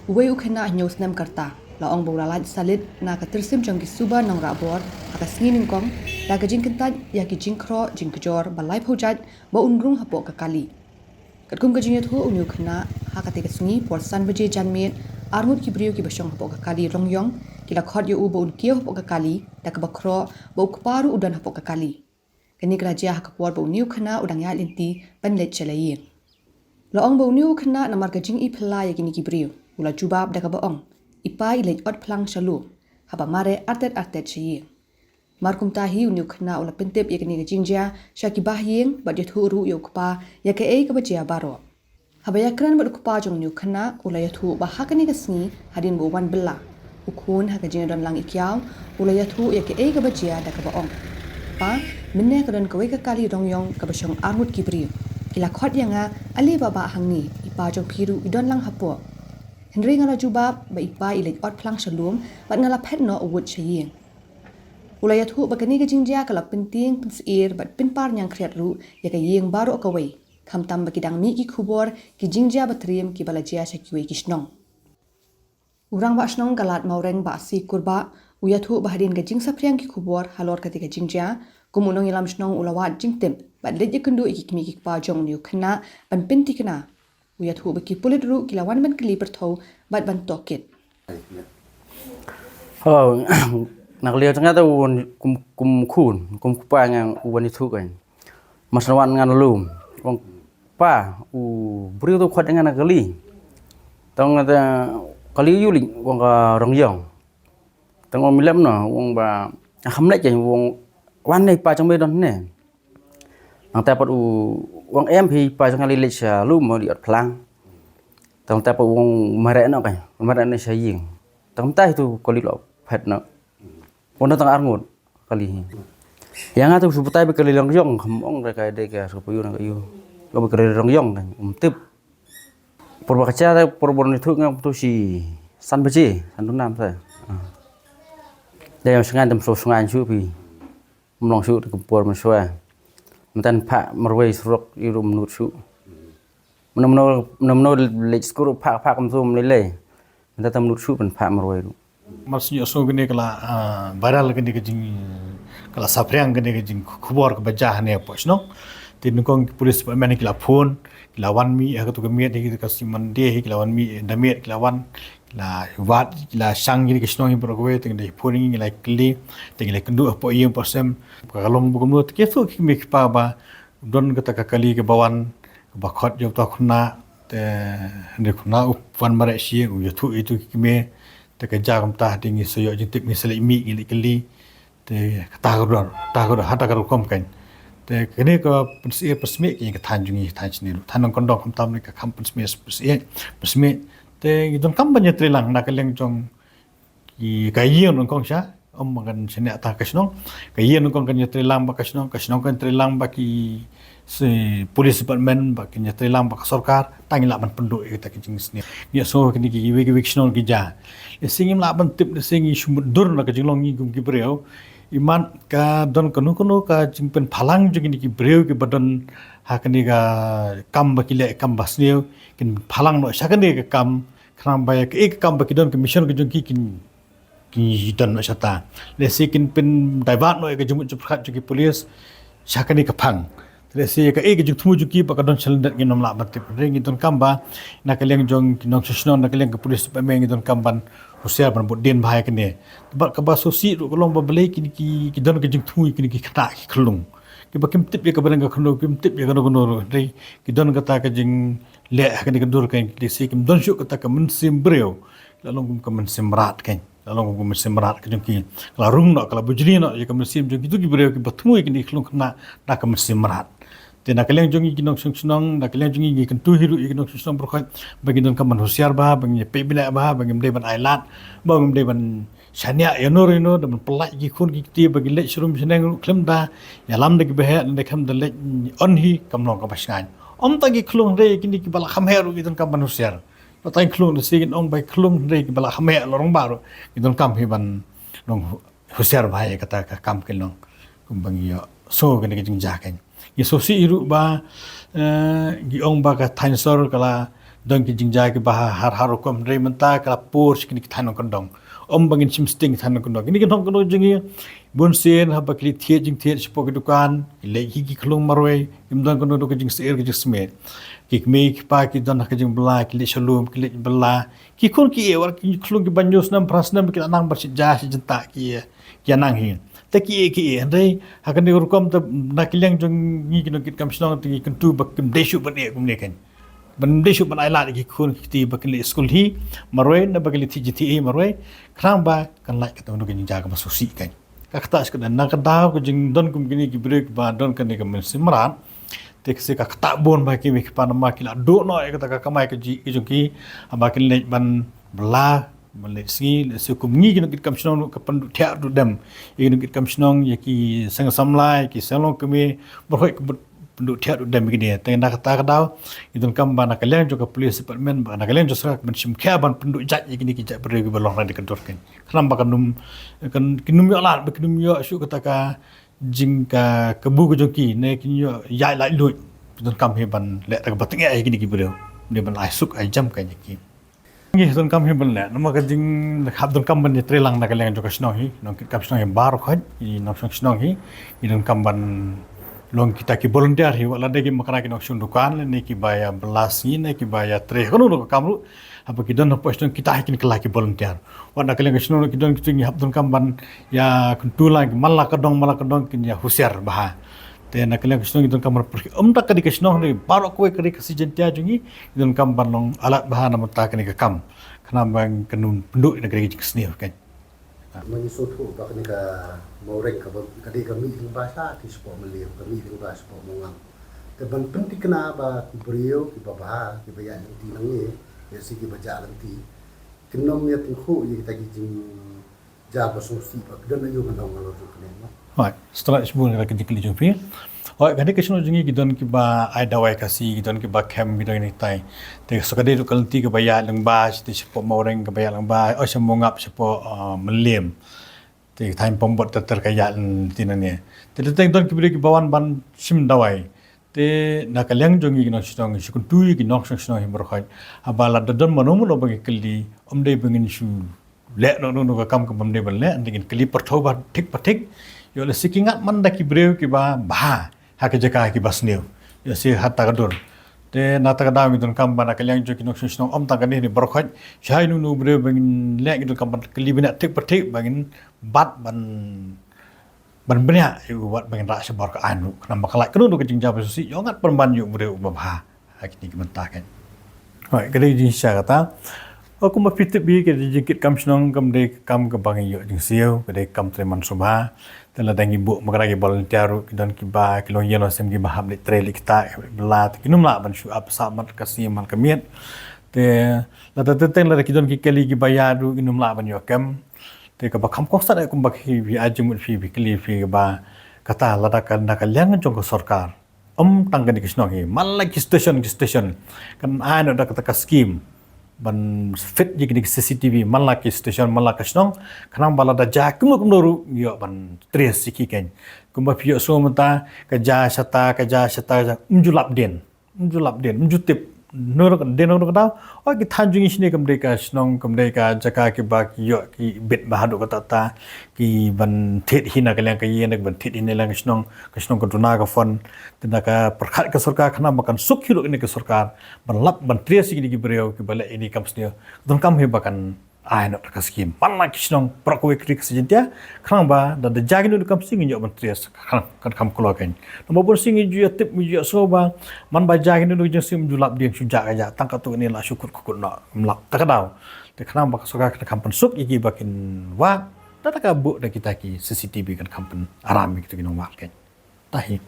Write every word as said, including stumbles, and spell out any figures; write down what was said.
Uwei u khynnah hynñiew snem ka rta la ong ba u la lait salit na ka tyrsim jong ki suba nongrah bor ha ka sngi nyngkong da ka jingkyntait ïa ki jingkhroh jingkjor ba laiphew jait ba un rung hapoh ka kali. Katkum ka jingïathuh, une u khynnah, ha katei ka sngi por san baje janmiet, arngut ki briew kiba shong hapoh ka kali Rongïong ki la khot ïa u ba un kiew hapoh ka kali da kaba khroh ba u kpa ruh u don hapoh ka kali. Kane ka la jia ha ka por ba une u khynnah u dang ïaid lynti ban leit sha la ïing. La ong ba une u khynnah, namar ka jingiphylla ïa kine ki briew, u la jubab da kaba ong, "I pa i leit ot phlang sha lum," haba mareh artet artet sha ïing. Mar kumta hi, une u khynnah u la pyntip ïa kane ka jingjia sha ki bahaïing bad ïathuh ruh ïa u kpa ïa kaei kaba jia baroh. Haba ïakren bad u kpa jong une u khynnah, u la ïathuh ba ha kane ka sngi, hadien ba u wan bylla, u khun, ha ka jingdon lang i kiaw, u la ïathuh ïa kaei kaba jia da kaba ong, "Pa, mynne ka don kawei ka kali Rongïong kaba shong arngut ki briew. Ki la khot ïa nga, ale bah bah hangne, i pa jong phi ruh i don lang hapoh. Hynrei nga la jubab ba i pa i leit ot phlang sha lum bad nga la phet noh u wut sha ïing." U la ïathuh ba kane ka jingjia ka la pyntieng pynsyier bad pynpar ñiangkhriat ruh ïa ka ïing baroh kawei, khamtam ba ki dang mih ki khubor ki jingjia ba triem kiba la jia sha kiwei ki shnong. U Rangbah Shnong ka Lad Mawreng, Bah C Kurbah, u ïathuh ba hadien ka jingsaphriang ki khubor halor katei ka jingjia, kum u nongïalam shnong u la wad jingtip bad leit ïakynduh ïa ki kmie ki kpa jong une u khynnah ban pynthikna. U ïathuh ba ki pulit ruh ki la wan ban kylli pyrthew bad ban tohkit. Hello, na ka liang jong nga te u wan kum, kum khun, kum kpa nga u wan ïathuh kein. Mar shu wan ngan lum. U ong, "Pa, u briew te u khot ïa nga na kali. Tang te kali aïu lei?" U ong, "Ka Rongïong." Tang u ong, "Me leh kumno?" U ong ba, "Nga kham leit kein." U ong, "Wan ne, i pa jong me don ne." Nangta pat u ong, "Em, phi, i pa jong nga leit sha lum mo, leit ot phlang." Tang nangta pat u ong, "Mareh noh kein, mareh noh sha ïing." Tang nangta hi tu kali la phet noh. U ong, "Tang arngut kali hi." Ïa nga tu shu batai ba kali Rongïong, kham ong re ka dei ka shu payu na ka ïu. Ka ba kali Rongïong kein, um tip. Por ba ka jia te, por ba ngi ïathuh nga tu shi san baje, san duna mynta. Ah. Dei ïa u shngaiñ te ym shu shngaiñ shuh phi. Ym long shuh te ka por mynshuwa. Mynta phah marwei surok ïa u ym nud shuh. Mano mano, mano mano leit skul phah, phah kumtu ym lei lei. Mynta te ym nud shuh ban phah marwei ruh. Mar shu ïohsngew kane ka la, ah, viral kane ka jing, ka la saphriang kane ka jingkhubor kaba jia hangne hapoh shnong. Te nyngkong ki police department ki la phone, ki la wan mih ha katu ka miet, ha katu ka sngi Monday hi ki la wan mih da miet, ki la wan, ki la wad, ki la shang kine ki shnong hi baroh kawei, te ngi la phone, ngi la kylli, te ngi la kynduh hapoh ïing hapoh sem. Ka long ba kumno, te ki ïathuh ki kmie ki kpa ba don kata ka kali kaba wan, kaba khot ïa uta u khynnah, te hynrei u khynnah u wan mareh sha ïing, u ïathuh ïa itu ki kmie, te ka jia kumta, te ngi sa ïoh jingtip, ngi sa leit mih, ngi leit kylli. Te kata ka dor, kata ka dor, ha kata ka rukom kein. Te kane ka pynsyier pynsmih ïa ka thaiñ jong ngi, thaiñ sniew, thaiñ nongkyndong, khamtam ne ka kham pynsmih, pynsyier pynsmih. Te ngi donkam ban ïatreilang na ka liang jong ki, ka ïing nyngkong sha, ym ban shaniah tang ka shnong. Ka ïing nyngkong kan ïatreilang bad ka shnong, ka shnong kan ïatreilang bad ki, ki police department, bad kin ïatreilang bad ka sorkar, tang ngi lah ban pynduh ïa kata ka jingsniew. Ngi ïohsngew kine kiwei kiwei ki shnong ki jia. Lehse ngim lah ban tip, lehse ngi shu mutdur na ka jinglong ngi kum ki briew. Imat ka don kano kano ka jingpynphalang jong kine ki briew kiba don ha kane ka kam ba ki leh, kam ba sniew, kin phalang noh sha kane ka kam, khnang ba ïa kaei ka kam ba ki don, ka mission ka jong ki, kin ki don noh shata. Lehse kin pyn divert noh ïa ka jingmut jingpyrkhat jong ki police sha kane ka phang. Lehse ïa kaei ka jingthmu jong ki ba ka don shalyndet ngin ym lah ban tip. Hynrei ngi donkam ba na ka liang jong ki nongshong shnong, na ka liang ka police department, ngi donkam ban husiar, ban bud dien bha ïa kane. Bad kaba sngewsih ruh ka long ba balei kine ki, ki don ka jingthmu ïa kine ki khynnah ki khyllung, kiba kim tip ïa kaba dang ka khyndew, kim tip ïa kano kano ruh. Hynrei ki don kata ka jingleh ha kane ka dur kein, lehse kim don shuh kata ka mynsiem briew. La long kum ka mynsiem mrad kein. La long kum ka mynsiem mrad ka jong ki. Ka la rung noh, ka la bujli noh ïa ka mynsiem jong kitu ki briew kiba thmu ïa kine ki khyllung khynnah da ka mynsiem mrad. Te na ka liang jong ngi ki nongshong shnong, na ka liang jong ngi ngi kyntu hi ruh ïa ki nongshong shnong baroh khoit ba ngin donkam ban husiar bha, ba ngin peit bniah bha, ba ngim dei ban ailad, ba ngim dei ban shaniah ïano ïano, da ban pyllait ki khun ki kti ba ki leit sharum shaneng ruh khlem da ïalam da kiba heh, da khlem da leit on hi, kam long kaba shngaiñ. Ym tang ki khyllung, hynrei kine kiba la kham heh ruh ngi donkam ban husiar. Ba tang khyllung, lehse ngin ong ba khyllung, hynrei kiba la kham heh la rangbah ruh ngi donkam hi ban long husiar bha ïa kata ka kam, kin long kumba ngi ïohsngew kane ka jingjia kein. Ngi sngewsih hi ruh ba, eh, ngi ong ba ka thaiñ sor ka la Don ki jingjia kiba ha-, har har rukom, hynrei mynta ka la pur sha kine ki thaiñ nongkyndong. Ym ba ngin shim sting ki thaiñ nongkyndong. Kine ki nongkyndong jong ngi, bun sien haba ki leit thied jingthied shapoh ki dukan, ki leit hi ki khlung marwei, kim don kano kano ka jingsyier ka jingsmet. Ki kmie ki kpa ki don ha ka jingbylla, ki leit sha lum, ki leit bylla. Ki khun ki ïeh, wat ki khlung kiba hynñiew snem, phra snem, ki la nang ban shit ja, shit jynta ki ïeh, ki ïa nang hi. Te ki ïeh, ki ïeh, hynrei ha kane ka rukom te na ka liang jong ngi ki nongkitkam shnong te ngi kyntu ba kim dei shuh ban ïeh kumne kein. Ban dei shuh ban ai lad ïa ki khun ki kti ba kin leit skul hi marwei, ne ba kin leit thied jingthied hi marwei, khnang ba kan lait kata kano ka jingjia kaba sngewsih kein. Ka kata shi katta, na ka daw ka jingdon kum kine ki briew kiba don kane ka mynsiem mrad, te ka shi ka kata bun ba ki mei ki pa namar ki la duh noh ïa kata ka kamai kajih ka jong ki, haba kin leit ban bylla, ban leit sngi, lehse kum ngi ki nongkitkam shnong ruh ka pynduh thiah duh dem ïa ki nongkitkam shnong, ïa ki seng samla, ïa ki seng longkmie, baroh ka pynduh thiah duh dem ïa kine. Te na kata ka daw ngi donkam ba na ka liang jong ka police department, ba na ka liang jong sorkar, ban shim khia ban pynduh jait ïa kine ki jait briew kiba long na kane ka dur kein. Khnang ba kan ym, kan, kin ym ïoh lad, ba kin ym ïoh shuh kata ka jing ka kabu ka jong ki, ne kin ïoh ïaid laitluid. Donkam hi ban leh da kaba tyngeh ïa kine ki briew, ne ban ai suk ai jam kein ïa ki. Ngi donkam hi ban leh, namar ka jing hap donkam ban ïatrei lang na ka liang jong ka shnong hi, nongkitkam shnong hi baroh khoit, ki nongshong shnong hi, ngi donkam ban long kita ki volunteer hi, wat la dei ki makna ki nongshong dukan, ne kiba ïa bylla sngi, ne kiba ïatrei kano kano ka kam ruh, haba ki don hapoh shnong kita hi kin kylla ki volunteer. Wat na ka liang ka shnong ruh ki don ki jong ngi hap donkam ban ïa kyntu lang, man la ka dong, man la ka dong kin ïa husiar bha. Te na ka liang ka shnong ngi donkam ban pyrkhat, ym tang ka dei ka shnong, ne baroh kawei ka ri Khasi Jaiñtia jong ngi, ngi donkam ban long alert bha na bynta kane ka kam. Khnang ba kan ym pynduh na ka dei ka jingsniew kein. Ma ngi sngewthuh ba kane ka Mawreng kaba ka dei ka mih lyngba sha ki shapoh Mylliem, ka mih lyngba shapoh Mawngap. Te ban pynthikna ba ki briew kiba bha, kiba ïaid lynti nangne, ïa shi kiba jah lynti, kin ym ïa tyngkhuh ïa kita ki jing ja ba sngewsih ba phi don aïu ban ong halor jong kane, mo? Hooid, sngewbha shibun ïa ka jingkylli jong phi. Hooid, kane ka shnong jong ngi ki don kiba ai dawai Khasi, ki don kiba khem, ki don kitai. Te sa ka dei ruh ka lynti kaba ïaid lyngba, shi te shapoh Mawreng kaba ïaid lyngba, oh, sha Mawngap shapoh, uh, Mylliem. Te thaiñ Pambot ter ter ka ïaid lynti nangne. Te, te, te don ki briew kiba wan ban shim dawai. Te na ka liang jong ngi ki nongshong shnong, ngi shu kyntu ïa ki nongshong shnong hi baroh khoit. Haba la da don mano mano ba ngi kylli, ym dei ba ngin shu leh noh noh noh ka kam kaba ym dei ban leh, hynrei ngin kylli pyrthew ba thik ba thik. Ïoh lehse ki ngat man da ki briew kiba bha ha ka jaka kiba sniew, ïoh lehse ha ta ka dur. Te na ta ka daw ngi donkam ba na ka liang jong ki nongshong shnong, ym tang kane ne baroh khoit, shai uno uno u briew ba ngin leh, ngi donkam ban kylli bniah thik ba thik, ba ngin bat ban ban bniah ïa u, wat ba ngin rah shabar ka aiñ ruh, khnang ba kan lait kano kano ka jingjia ba sngewsih, ïoh ngat pynban ïa u briew uba bha ha kine ki bynta kein. Hooid, ka dei jingshisha kata. Oh, kumba phi tip hi, ka jingkitkam shnong kam dei ka kam kaba ngi ïoh jingsiew, ka dei ka kam trei man sngewbha. Te lada ngi buh makna ki volunteer ruh, ki don kiba, ki longïing longsem kiba hap leit trei leit ktah, leit bylla, te kin ym lah ban shu ap sah mat ka sngi man ka miet. Te lada teng teng lada ki don ki kali kiba ïaid ruh, kin ym lah ban ïoh kem. Te kaba kham kongsan eh kumba phi, phi ai jingmut phi, phi kylli phi kaba kata lada ka, na ka liang jong ka sorkar, ym tang kane ka shnong hi, man la ki station, ki station, kan ai noh da kata ka scheme ban fit ïa kine ki C C T V man la ki station, man la ka shnong, khnang ba lada jia kumno kumno ruh ïoh ban trace ïa ki kein. Kumba phi ïohsngew mynta ka jia shata, ka jia shata, ka jia, ym ju lap dien. Ym ju lap dien, ym ju tip. Nor ka dien nor ka daw. Oh, ki thaiñ jong ngi shane kam dei ka shnong, kam dei ka jaka kiba ki ïoh ki bit bha haduh katta katta, ki ban thied hi na ka liang ka ïing, ban thied hi na liang ka shnong, ka shnong ka duna ka fund. Te na ka pyrkhat ka sorkar khnang ba kan suk hi ruh kane ka sorkar ban lap ban trace ïa kine ki briew kiba leh ïa kine ki kam sniew. Donkam hi ba kan ai noh da ka scheme man la ki shnong baroh kawei ka ri Khasi Jaiñtia, khnang ba da, da jia kino kino ki kam sniew ngin ïoh ban trace, kan, kan kham kloi kein. Namar bun sien ngi ju ïa tip, ngi ju ïa sngew ba man ba jia kino kino ki jingsniew ym ju lap dien, shu jia ka jia, tang katto katne la shu kut kut noh, ym lap ta ka daw. Te khnang ba ka sorkar kan kham pynsuk ïa kiba kin wad, da, da ka buh da kita ki C C T V kan kham pynaram ïa kito ki nongwad kein. Tahi.